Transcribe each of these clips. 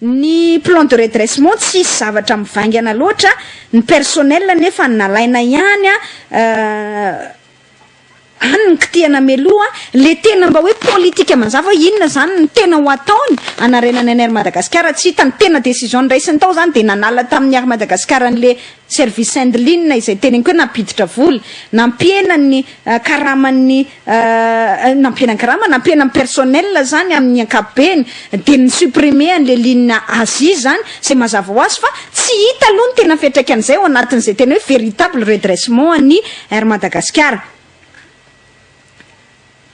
Ny plan de redressement tsisy zavatra mivaingana loatra, ny personnel nefa nalaina ihany a, any ny kitihana meloha le tena mba hoe politika mazava inona zany ny tena ho ataony anarenana ny Air Madagascar tsy hita. Ny tena décision nraisiny tao zany de nanala tamin'ny Air Madagascar an'le service handling izay teneniko hoe nampiditra vola, nampihena ny karaman'ny, nampihena ny karama, nampihena ny personnel zany amin'ny ankapobeny, de ny supprimer an'le ligne Asie zany zay mazava ho azy fa tsy hita aloha ny tena fiantraikan'izay ao anatin'izay tena hoe véritable redressement ny Air Madagascar.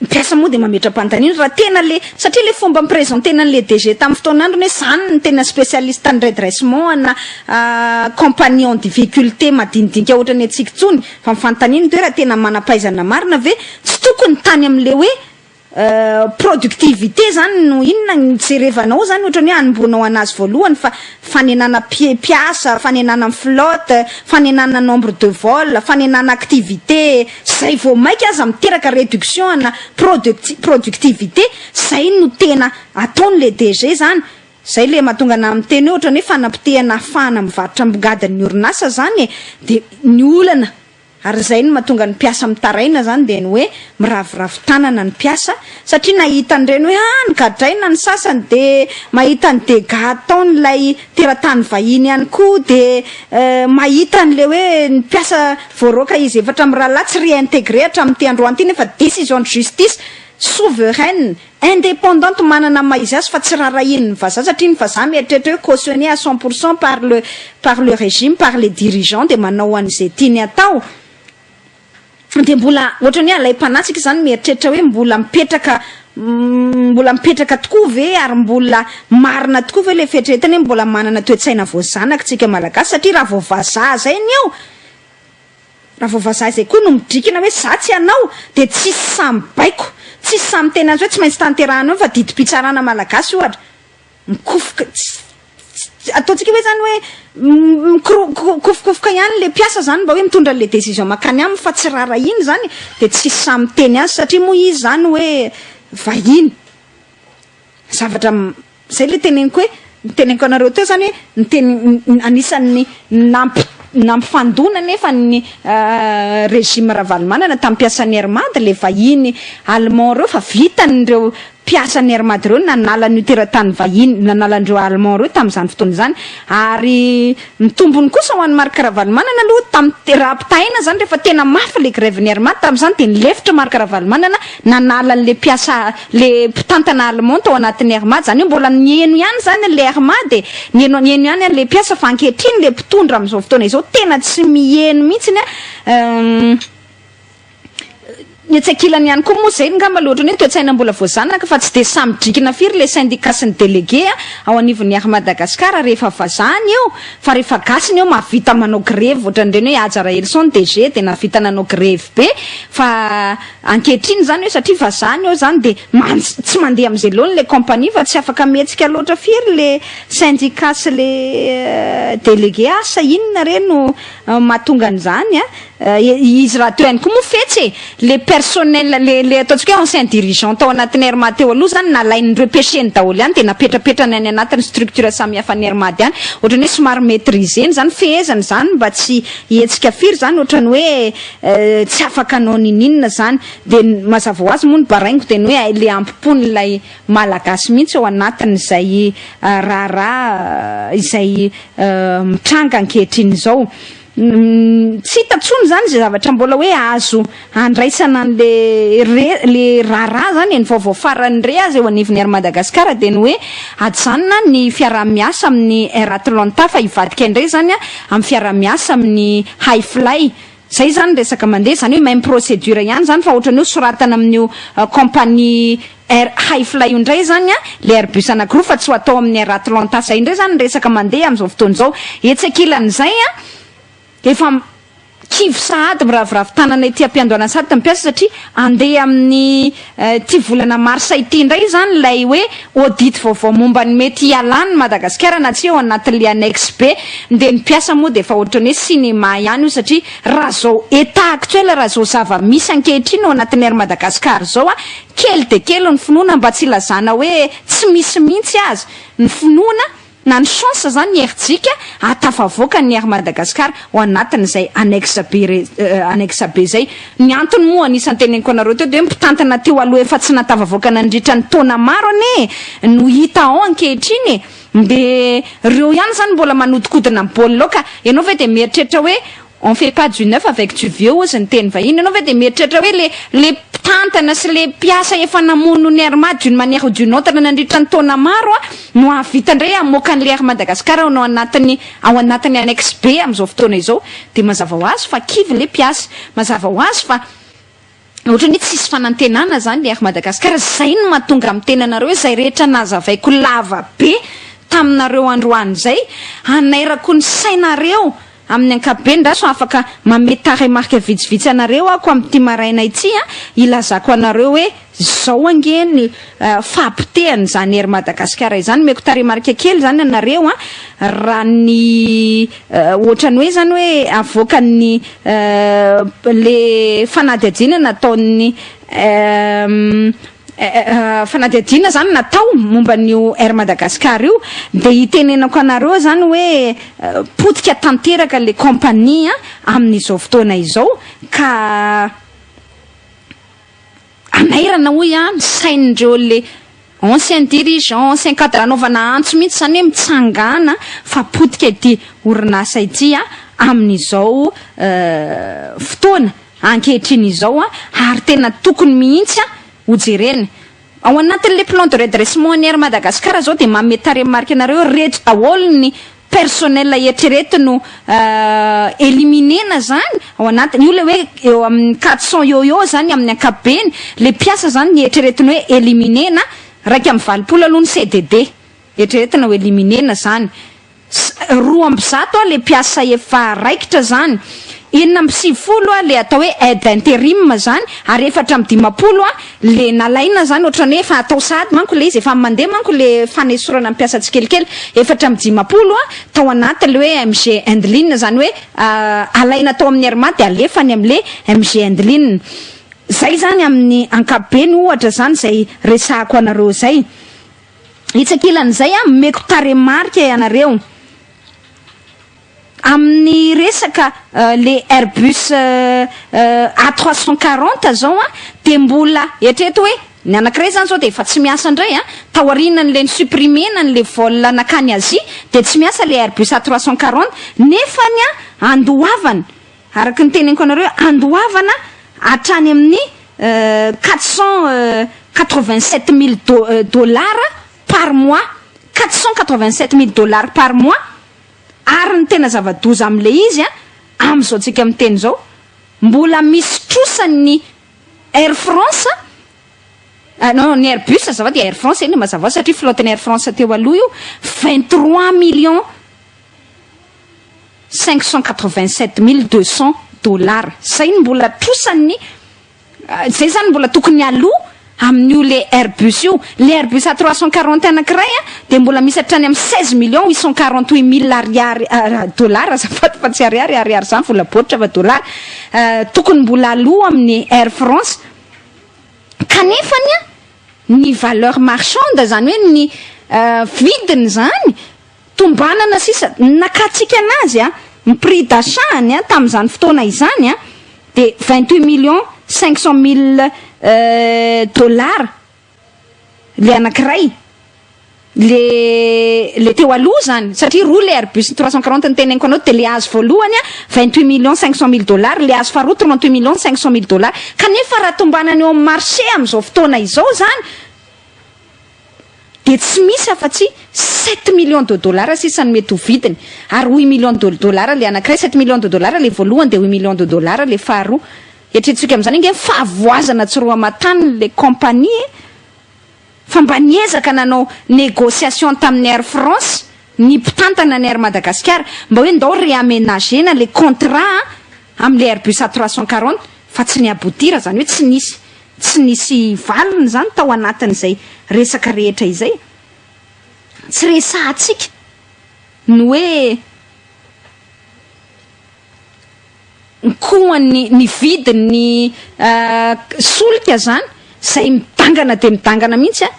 Mpiasa moa de mametra-panontaniana raha tena le, satria le fomba miprésentena an'le DG tamin'ny fotoan'androny hoe zany ny tena spécialiste ny redressement na compagnie en difficulté madinidinika ohatra ny atsika tsony, fa mifanontaniana to hoe raha tena manam-pahaizana marina ve, tsy tokony tany am'le hoe productivité zany no inona ny jerevanao zany, ohatrany hoe anombonao anazy voalohany, fa fanenana mpiasa, fanenana ny flotte, fanenana nombre de vol, fanenana activité zay vao maika aza miteraka réduction na productivité. Zay no tena ataon'le DG zany. Zay le mahatonga na miteny hoe ohatrany hoe fanapotehana ahafahana mivarotra ambongadin'ny orinasa zany e. De ny olana ary zay no mahatonga ny mpiasa mitaraina zany, de ny hoe miraviravy tanana ny mpiasa satria nahita an'ireny hoe ah, nygadraina ny sasany, de mahita ny dégâts ataon'ilay teratany vahiny ihany koa, de mahita an'le hoe ny mpiasa voaroaka izy efatra amin'ny rahalahy tsy réintégré hatramin'ity androany ity, nefa décision de justice souveraine, indépendante, manana maha izy azy, fa tsy raharahian'ny vazaha, satria ny vazaha mieritreritra hoe cautionné à 100 % par le régime, par les dirigeants, de manao an'izay tiany atao. De mbola ohatrany hoe alay-panatsika zany mieritreritra hoe mbola mipetraka tokoa ve ary mbola marina tokoa ve le fieritreretany hoe mbola manana toe-tsaina voazanaka tsika malagasy, satria raha vao vazaha zay ny eo, raha vao vazaha zay koa no midrikina hoe za tsy anao, de tsisy samy baiko, tsisy samy tena azy hoe tsy maintsy tanterahana eo, fa didim-pitsarana malagasy ohatra mikofoka ataontsika hoe zany hoe mikofokofoka ihany le mpiasa zany mba hoe mitondra le décision makany aminy, fa tsy rara iny zany, de tsisy samy teny azy satria moa izy zany hoe vahiny. Zavatra zay le teneniko hoe niteneniko anareo teo zany hoe nyteny anisan'ny nampifandona nefa ny régime Ravalomanana tamin'ny mpiasan'ny Air Mad le vahiny allemand reo, fa vitan'ireo mpiasan'ny Air Mad reo nanala ny teratany vahiny, nanalandreo allemand reo tamin'izany fotoana izany. Ary mitombony kosa ho an'ny Marc Ravalomanana aloha tam raha ampitahaina zany, rehefa tena mafy le grève ny Air Mad tamin'izany, de nilefitra Marc Ravalomanana nanala an'le mpiasa, le mpitantana allemand tao anatin'ny Air Mad. Zany hoe mbola nieno ihany zany le Air Mad, e nieno, nieno ihany an'le mpiasa, fa ankehitriny le mpitondra am'izao fotoana izao tena tsy mieno mihitsiny a. Ny etsy ankilany ihany koa moa zay ngamba le ohatrany hoe toe-tsaina mbola voazanaka, fa tsy de samy drikina firy le syndicat sy ny délégué a ao anivon'ny Air Madagascar rehefa vazahany eo, fa rehefa gasiny eo mahavita manao grève, ohatran'ireny hoe Haja Raelison DG de nahavita nanao grève be, fa ankehitriny zany hoe satria vazahany eo zany de tsy mandeha am'izay loany le compagnie, fa tsy afaka mihetsika loatra firy le syndicat sy le délégué. Asa inona re no mahatonga an'izany a? Izy raha teo ihany koa moa fetsy e, le personnel, le ataontsika hoe ancien dirigeant tao anatin'ny Air Mad teo aloha zany nalain'ireo repêcheny daholo ihany, de napetrapetrany any anatin'ny structure samihafa ny Air Mad ihany, ohatrany hoe somary maîtriseny zany, fehezany zany mba tsy hihetsika firy zany, ohatrany hoe tsy afaka anao nininona zany. De mazava ho azy moa ny baraingo de ny hoe le ampipony ilay malagasy mihitsy ao anatin'izay raharaha izay mitranga ankehitriny izao. Tsy hita tsony zany zay zavatra mbola hoe azo andraisana an'le re le raharaha zany e. Ny vaovao farany re azy eo anivon'ny Air Madagascar de ny hoe ajanona ny fiaraha-miasa amin'ny Air Atlanta, fa hivadika indray zany a amin'ny fiaraha-miasa amin'ny Hi Fly. Zay zany resaka mandeha zany hoe même procédure ihany zany, fa ohatrany hoe soratana amin'io compagnie Air Hi Fly io indray zany a le Airbus anankiroa, fa tsy ho atao amin'ny Air Atlanta. Zay indray zany resaka mandeha amin'izao fotoana izao. Etsy ankilan'izay a, efa kivy sahady, miraviravy tanana ety ampiandohana sady mpiasa, satria andeha amin'ny ty volana marsa ity indray zany lay hoe audit vaovao momba ny mety hialany Madagasikara na tsy eo anatin'le annexe B. De ny mpiasa moa de efa ohatrany hoe cinéma ihany io, satria raha zao état actuel, raha zao zava-misy ankehitriny ao anatin'ny Air Madagascar zao a, kely de kely ny finoana, mba tsy ilazana hoe tsy misy mihitsy azy ny finoana. na ny chance zany ny herijika ahatafavoaka ny Air Madagascar ao anatin'izay annexe B re annexe B zay. Ny antony moa anisan'ny teneniko anareo teo dia hoe mpitantana teo aloha efa tsy nahatafavoaka nandritra ny taona maro anie no hita ao ankehitriny e! Dia reo ihany zany mbola manodikodina ny baolina ao ka ianao ve dia mieritreritra hoe On fait pas du neuf avec du vieux hozy ny teny vahiny, ianao ve dia mieritreritra hoe le le mpitantana sy le mpiasa efa namono ny Air Mad d'une manière ou d'une autre nandritra ny taona maro no hahavita indray hamoaka an'le Air Madagascar ao anatin'ny ao anatin'ny annexe B amin'izao fotoana izao? Dia mazava ho azy fa kivy le mpiasa, mazava ho azy fa ohatran'ny hoe tsisy fanantenana zany le Air Madagascar, zay no mahatonga miteny anareo hoe zay rehetra nazavaiko lava be taminareo androany zay, hanairako ny sainareo Amin'ny ankapobeny raso afaka manome tarehimarika vitsivitsy anareo aho ko amin'ity maraina ity an, hilazako anareo hoe zao ange ny fahapotehan'izany Air Madagascar izany, omeko tarehimarika kely izany anareo an, raha ny ohatran'ny hoe izany hoe avoakan'ny le fanadihadiana nataon'ny Fanadihadiana zany natao momba an'io Air Madagascar io dia hitenenako anareo zany hoe potika tanteraka le compagnie amin'izao fotoana izao ka anairana hoy aho ny sain'ireo le ancien dirigeant, ancien cadre anaovana antso mihitsy zany hoe mitsangàna fa potika ity orinasa ity amin'izao fotoana. ankehitriny izao ary tena tokony mihitsy ho jerena. Ao anatin'ilay plan de redressement an'i Air Madagascar izao dia manome tarehimarika anareo hoe reto daholo ny personnel eritrereto no éliminer-na izany ao anatiny, io ilay hoe eo amin'ny 400 eo eo izany amin'ny ankapobeny, ilay mpiasa izany ny eritreretiny hoe éliminer-na, 81 aloha ny CDD eritreretina ho éliminer-na izany. 102 a le mpiasa efa raikitra zany, 96 a le atao hoe aide interim zany ary 54 a le nalaina zany ohatran'ny hoe efa atao sahady manko le izy, efa mandeha manko le fanesorana ny mpiasa tsikelikely, 54 a tao anaty le hoe MG Handling zany hoe alaina tao amin'ny Air Mad de alefa any amle MG Handling. Zay zany amin'ny ankapobeny ohatra zany zay resahako anareo zay. Etsy ankilan'izay, omeko tarehimarika ianareo amin'ny resaka le Airbus A 340 zao dia mbola eritrereto hoe ny anankiray zany zao dia efa tsy miasa indray an, taorianan'ilay ni-supprimer-na an'ilay vol nankany Asie dia tsy miasa ilay Airbus A 340 nefany andoavana Araka ny teneniko anareo hoe andoavana hatrany amin'ny 487 mille dollars par mois, 487 mille dollars par mois, ary ny tena zava-doza amin'ilay izy an, amin'izao tsika miteny izao, mbola misy trosa ny Air France, non ny Airbus azafady, Air France eny mazava ho azy satria flotte-n'ny Air France teo aloha io, 23 millions. 587 200 dollars zay no mbola trosan'ny zay zany mbola tokony aloa amin'io le Airbus io. Le Airbus A 340 anankiray a dia mbola misy hatrany amin'ny 16 848 000 ariary, dollars azafady fa tsy ariary, ariary zany vola baoritra fa dollars, tokony mbola aloa amin'ny Air France kanefany a ny valeur marchande zany hoe ny vidiny zany tombanana sisa nakatsika anazy a ny prix d'achat-ny a tamin'izany fotoana izany a de 28 500 000 dollars le anankiray le teo aloha zany satria roa le Airbus 340 ny teneniko anao de le azo voalohany a 28 500 000 dollars, le azo faharoa 38 500 000 dollars, kanefa raha tombanana eo amin'ny marché amin'izao fotoana izao zany de tsy misy afa-tsy 7 millions de dollars sisa ny mety ho vidiny ary 8 millions de dollars le anankiray, 7 millions de dollars le voalohany de 8 millions de dollars le faharoa. Eritreretitsika amin'izany nge fahavoazana tsy roa aman-tany le compagnie fa mba niezaka nanao négociation tamin'ny Air France ny mpitantana ny Air Madagascar mba hoe ndao réaménager-na le contrat amin'le Airbus A 340 fa tsy ny aboutir zany hoe tsy nisy valiny zany tao anatin'izay resaka rehetra izay. Tsy resahantsika ny hoe koa ny vidiny solika zany zay midangana de midangana mihitsy a.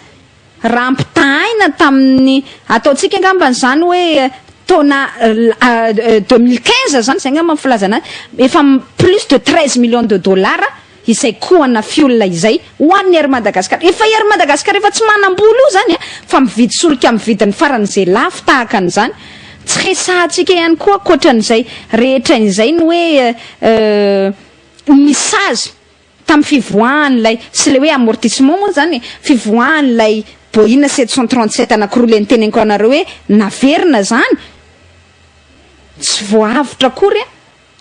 Raha ampitahaina tamin'ny, ataontsika angambany izany hoe taona 2015 izany, izay angamba ny filazana azy, efa plus de 13 millions de dollars izay kohana fuel izay ho an'ny Air Madagascar. Efa Air Madagascar efa tsy manam-bola io zany a, fa mividy solika amin'ny vidiny faran'izay lafo tahaka an'izany. Tsy resahantsika ihany koa ankoatran'izay rehetra izay ny hoe ny sazy tamin'ny fivoahan'ilay sy le hoe amortissement moa zany, fivoahan'ilay Boeing 737 anankiroa le niteneniko anareo hoe naverina zany, tsy voahavotra akory a,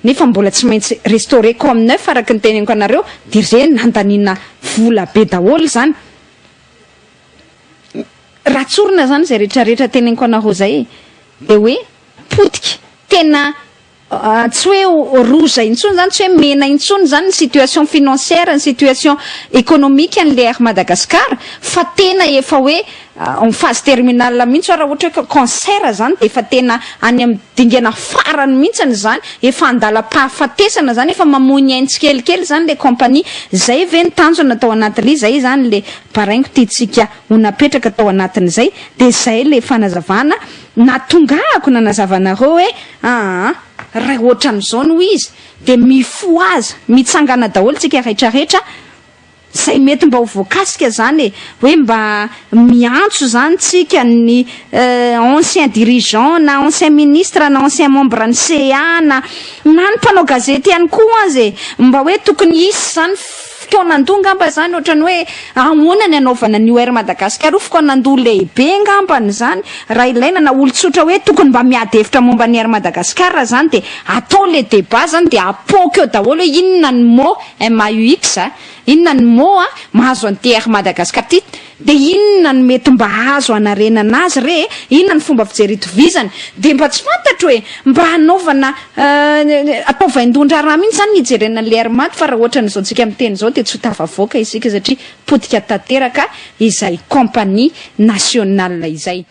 nefa mbola tsy maintsy restauré comme neuf araka ny teneniko anareo, de reny nandaniana vola be daholo zany. Raha tsorina zany zay rehetrarehetra teneniko anareo zay, de hoe potika tena, tsy hoe rouge intsony zany, tsy hoe mena intsony zany ny situation financière, ny situation économique an'le Air Madagascar, fa tena efa hoe en phase terminale mihitsy. Raha ohatra hoe cancer zany, de efa tena any amin'ny dingana farany mihitsiny zany, efa andalam-pahafatesana zany, efa mamoy ny ainy tsikelikely zany le compagnie. Zay ve ny tanjona tao anatin'le zay zany le baraingo tiantsika ho napetraka tao anatin'izay? De zay le fanazavana natongahako nanazavanareo hoe aa raha ohatran'izao no izy, de mifoaza mitsangana daholo tsika rehetrarehetra zay mety mba ho voakasika zany e, hoe mba miantso zany tsika ny ancien dirigeant na ancien ministre na ancien membre ny CA na ny mpanao gazety ihany koa azy e, mba hoe tokony hisy zany fikaonandoha ngamba zany, ohatrany hoe ahoana ny anaovana ny Air Madagascar io, fikaonandoha lehibe ngambany zany raha ilaina, na olo-tsotra hoe tokony mba miady hevitra momba ny Air Madagascar zany, de atao le débat zany, de apoka eo daholo hoe inona ny maux, MAUX a, inona ny maux a mahazo an'ity Air Madagascar ty, de inona ny mety mba azo anarenana azy re, inona ny fomba fijery itovizany, de mba tsy fantatro hoe mba hanaovana atao vaindohan-draharaha mihitsy zany nijerena an'le Air Mad. Fa raha ohatran'izao tsika miteny zao, de tsy ho tafavoaka isika satria potika tanteraka izay compagnie nationale izay.